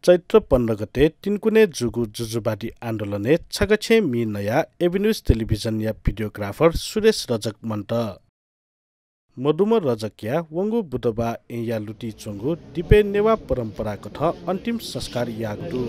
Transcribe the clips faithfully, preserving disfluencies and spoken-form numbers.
चैत्र पन्ध्र गते तिनकुने जूगु जुजुवादी आन्दोलनय् छकः छेँ मि नयाः एभिन्युज टेलिभिजनया भिडियोग्राफर सुरेश रजक मन्त। मदुम्ह रजकया वंगु बुधबाः येँया लुतिइ च्वंगु दिपय् नेवाः परम्परा कथं अन्तिम संस्कार याःगु दु।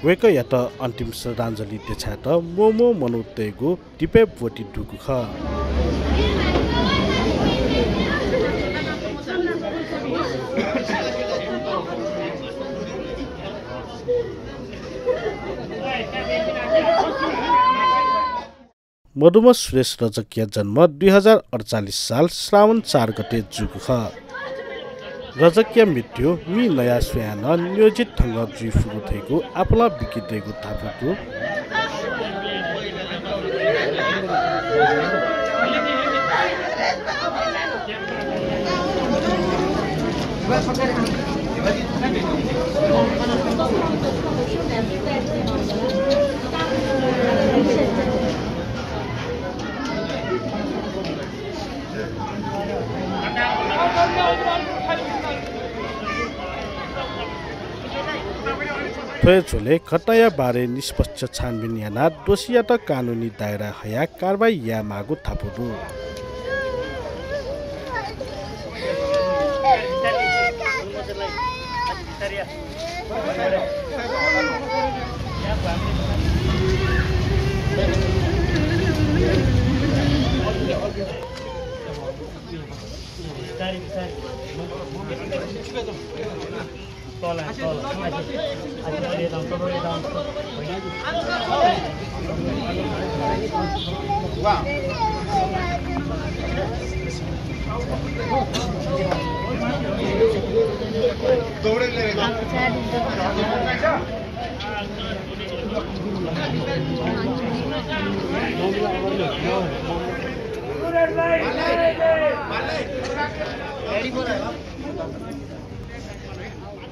वय्कःयात अन्तिम श्रद्धाञ्जली देछायेत म्वःम्वः मनूतय्गु दिपय् ब्वति दुगु खः। मदुम्ह सुरेश रजकया जन्म दुई हजार अड्चालिस साल श्रावण चार गते जूगु खः। रजकया मृत्यु मि नयाः स्वयाः नं नियोजित ढंगं जुइ फुगु धइगु आपालं बिके दइगु धापू दु। थ्व हे झ्वलय् घटनाया बारे निष्पक्ष छानबिन यानाः दोषीयात कानुनी दायराय् हयाः कारवाही यायेमाःगु धापू दु।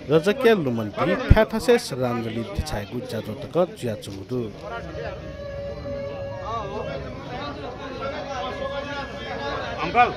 रजकया लुमन्तिइ थाय्थासय् श्रद्धाञ्जली देछायेगु ज्याझ्वः तक जुयाच्वंगु दु। अङ्कल।